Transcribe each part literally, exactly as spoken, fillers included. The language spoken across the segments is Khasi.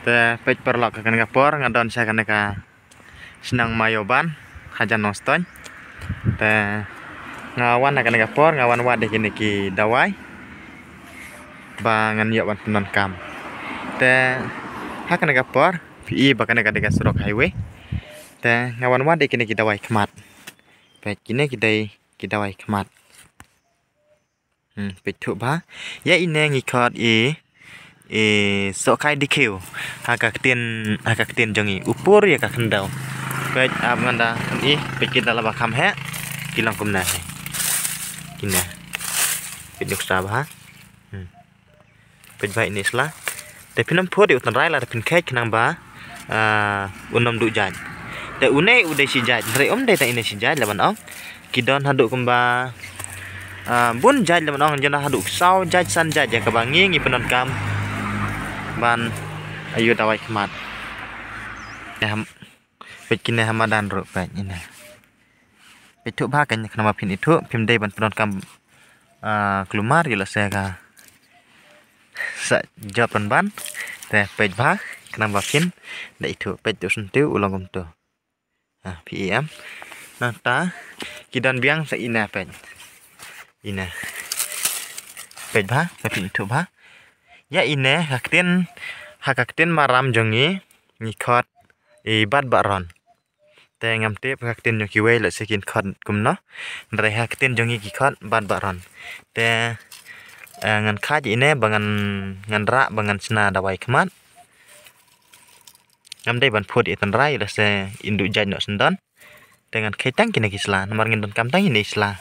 Te peit paralok, ha kane ka por nga don sha kane ka shnong Maïaban, hajan Nongstoiñ. Te nga wan ha kane ka por, nga wan wad ïa kine ki dawai ba ngan ïoh ban pyndonkam. Te ha kane ka por phi i ba kane ka dei ka surok highway. Te nga wan wad ïa kine ki dawai khmat. Peit, kine ki dei ki dawai khmat. Hmm, peit thuh bha. Ïa ine ngi khot i, i sohkai dikhew. Ha ka ktien, ha ka ktien jong ngi, u pur ïa ka khyndew. Peit, ap ngan da i, peit, kita la ba kham heh. Ki long kumne hi. Kine. Peit, nuksa bha. Hmm. Peit bha ine i sla. Te phin ym phut ïa u tynrai lada phin kheit khnang ba, ah, un ym duh jait. Te une u dei shi jait, hynrei um dei tang ine shi jait, la ban ong. Ki don haduh kumba, ah, bun jait, la ban ong, jan haduh saw jait, san jait ïa kaba ngi ngi pyndonkam ban ïoh dawai khmat. Te ham, peit kine ha madan ruh, peit ine. Peit thuh bha, kane khnang ba phin ithuh, phim dei ban pyndonkam, ah, kulmar ïa lehse ka sa jop pynban. Te peit bha, khnang ba phin da ithuh, peit, u syntiew u long kumto. Ah, phi i em. Nangta ki don biang sa ine, peit. Ine. Peit bha, ba phin ithuh bha. Ïa ine, ha ka ktien, ha ka ktien Maram jong ngi, ngi khot i bat baron. Te ngam tip ha ka ktien jong kiwei lehse kin khot kumno. Hynrei ha ka ktien jong ngi ki khot bat baron. Te, eh, ngan kha ïa ine ba ngan, ngan rah ba ngan shna dawai khmat. Ngam dei ban phut ïa i tynrai lehse in duh jait noh syndon. Te ngan kheit tang kine ki sla, namar ngin donkam tang kine ki sla.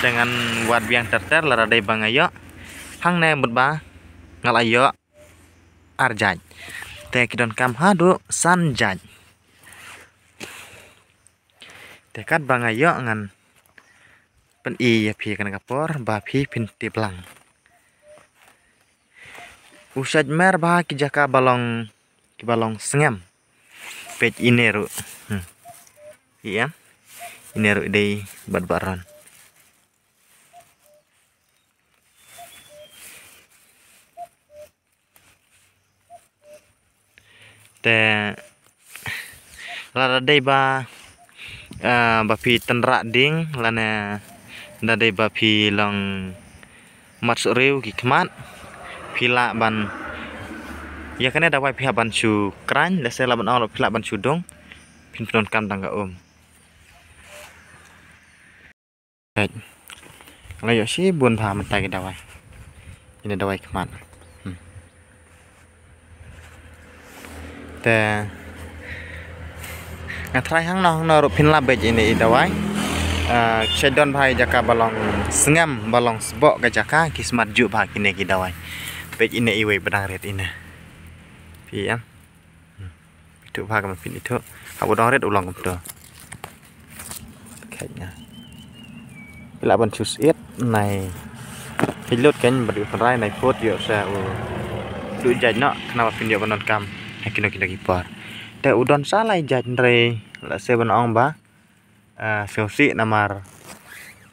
Te ngan wad biang ter ter, lada dei ba nga ïoh. Hangne mut ba nga la ïoh ar jait. Te ki donkam haduh san jait. Te katba nga ïoh ngan pyni ïa phi ha kane ka por ba phi phin tip lang. U shait mer bha ki jaka ba long, kiba long sngem. Peit ine ruh. Hmm. Ïa. Ine ruh dei bat baron. Te lada dei ba, eh, ba phi tynrah ding lane da dei ba phi long mat syriew ki khmat, phi lah ban ïa kane dawai phi hap ban shu khraiñ, lehse lah ban ong ruh phi lah ban shu dung, phin pyndonkam tang ka um. Peit. La ïoh shibun bha mynta ki dawai. Ine dawai khmat. Hmm. Te nga tharai hangno hangno ruh phin lap beit ine i dawai. Ah, ki shait don bha i jaka ba long sngem, ba long sboh ka jaka, ki smat juh bha kine ki dawai. Peit ine iwei ba dang rit ine. Phi ïam. Hmm. Ithuh bha ka ban phin ithuh. Haba u dang rit u long kumto. Kheit nga. Phi lah ban shu syiet nai. Kheit lut kan ba dei u tynrai nai phut ïoh sa u duh jait noh khnang ba phin ïoh ban donkam ha kino kino ki por. Te u don sa lai jait hynrei lehse ban ong ba ah, sngewsih namar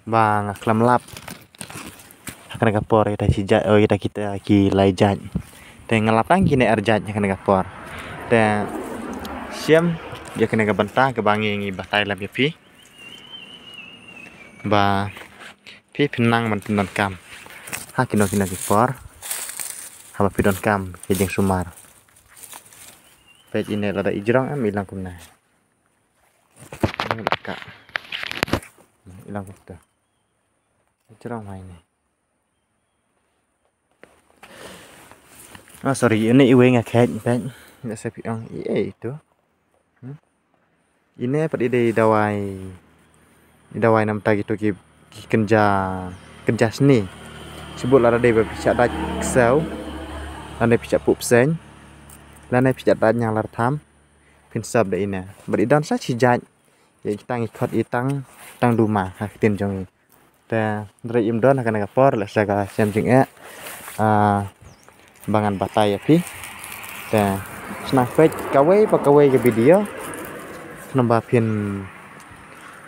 ba nga khlem lap ha kane ka por ïa kita ki jait, oh, ïa kita ki lai jait. Te nga lap tang kine ar jait ha kane ka por. Te shem ïa kane ka bynta kaba ngi ngi batai lem ïa phi ba phi phin nang ban pyndonkam ha kino kino ki por haba phi donkam ïa jingsumar. Peit ine lada i jrong em i long kumne. Ine la ka. I long kumta. Jrong mai ni. Ah, sorry, ine iwei nga kheit peit. Nga sa phi ong i ei itu. Hmm? Ine pat i dei dawai. I dawai namar kito ki, ki kynja, kynja sni. Shu bud lada dei ba phi shah dait ksew. Lane phi shah pup seng. Lane phi shah dait ñiang lar tham. Phin sop da ine. Bad i don sa shi jait. Ïa kita ngi khot i tang, tang duma ha ka ktien jong ngi. Te hynrei im don ha kane ka por lehse ka shem jingeh. Ah, ba ngan batai ïa phi. Te sngewbha peit kawei pa kawei ka video. Khnang ba phin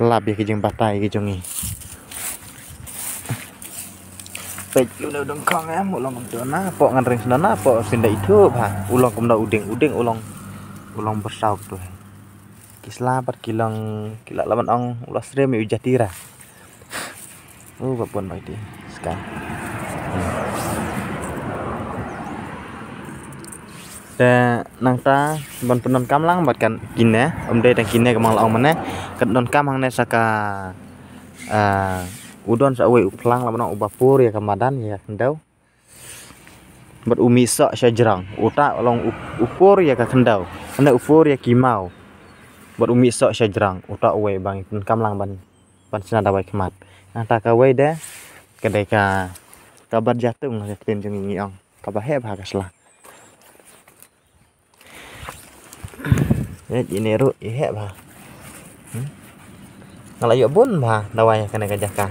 lap ïa ki jingbatai ki jong ngi. Peit u dang khang em, u long kumto na, pok ngan ring sna na, pok phin da ithuh bha. U long kumno u ding, u ding u long, u long byrsaw kumto. Ki sla pat ki long, ki la laban ong, u la srem u jatira. U ba pun bai ti, skan. Te nangta ban pyndonkam lang bad kan kine, ym dei tang kine ka mang la ong mane, kan donkam hangne sa ka, ah, u don sa uwei u phlang laban ong u ba pur ïa ka madan ïa ka khyndew. Bad u mih soh sha jrang, uta u long u, u pur ïa ka khyndew. Hangne u pur ïa ki maw. Bad u mih soh sha jrang, uta uwei ba ngi pyndonkam lang ban, ban shna dawai khmat. Nangta kawei de, ka dei ka, ka bat jatung ka ktien jong ngi ong. Kaba heh bha ka sla. Ïa, ine ruh i heh bha. Hmm? Nga la ïoh bun bha dawai ha kane ka jaka.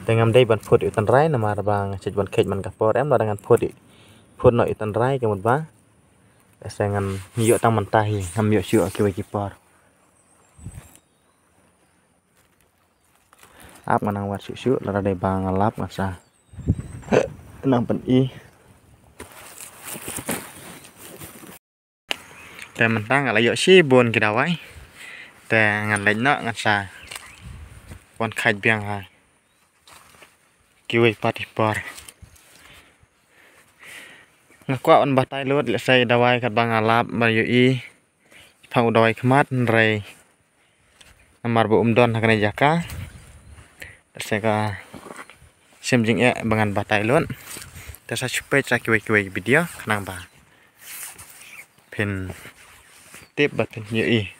Te ngam dei ban phut ïa u tynrai namar ba nga shait ban kheit man ka por, em lada ngan phut ïa, phut noh ïa u tynrai ka mut ba, lehse ngan ïoh tang mynta hi, ngam ïoh shuh kiwei ki por. Ap nga nang wad shuh shuh, lada dei ba nga lap ngan sa nang pyni. Te mynta nga la ïoh shibun ki dawai. Te ngan leit noh ngan sa wan kheit biang ha kiwei pat ki por. Nga kwah wan batai lut, lehse dawai katba nga lap ba ïohi. Phang u dawai khmat hynrei namar ba um don ha kane jaka. Lehse ka shem jingeh ba ngan batai lut. Te sa shu peit sa kiwei kiwei video khnang ba phin tip ba phin ïohi.